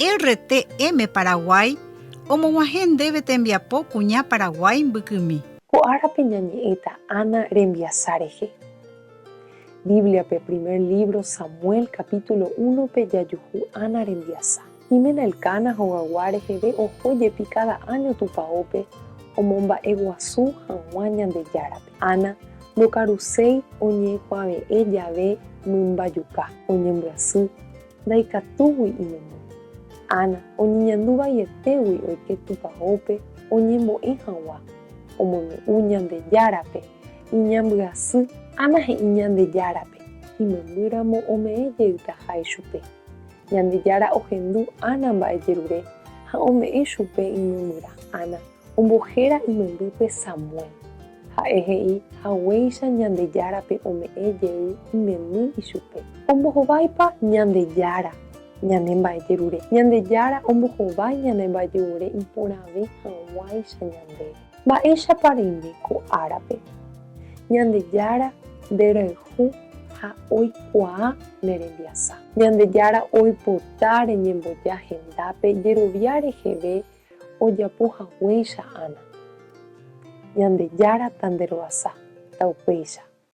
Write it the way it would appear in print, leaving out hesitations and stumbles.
RTM Paraguay omog̃uahẽ ndéve tembiapo kuña Paraguái mbykymi. Ko árape ñañe'ẽta Ana rembiasa rehe. Bíbliape primer lívro Samuel capítulo únope jajuhu Ana rembiasa. Iména Elcana hogagua reheve oho jepi káda áño tupaópe omomba'eguasu hag̃ua Ñandejárape. Ana ndokaruséi oñekuave'ẽ jave mymbajuka, oñembyasy ndaikatúgui imemby. Ana oñeñandu vaietégui oike tupaópe oñembo'e hag̃ua, omombe'u Ñandejárape iñambyasy. Ana he'i Ñandejárape imembýramo ome'ẽ jeytaha ichupe. Ñandejára ohendu Ana mba'ejerure ha ome'ẽ chupe imembyrã. Ana ombohéra imembýpe Samuel. Ha'e he'i haguéicha Ñandejárape ome'ẽ jey imemby ichupe. Ombohováipa Ñandejára ñane mba'ejerure? Ñandejára ombohovái ñane mba'ejerure iporãve hag̃uáicha ñandéve. Mba'éichapa reime ko árape? Ñandejára nderayhu ha oikuaa ne rembiasa. Ñandejára oipota reñemboja hendápe jerovia reheve ojapo haguéicha Ana. Ñandejára tanderoasa, taupéicha.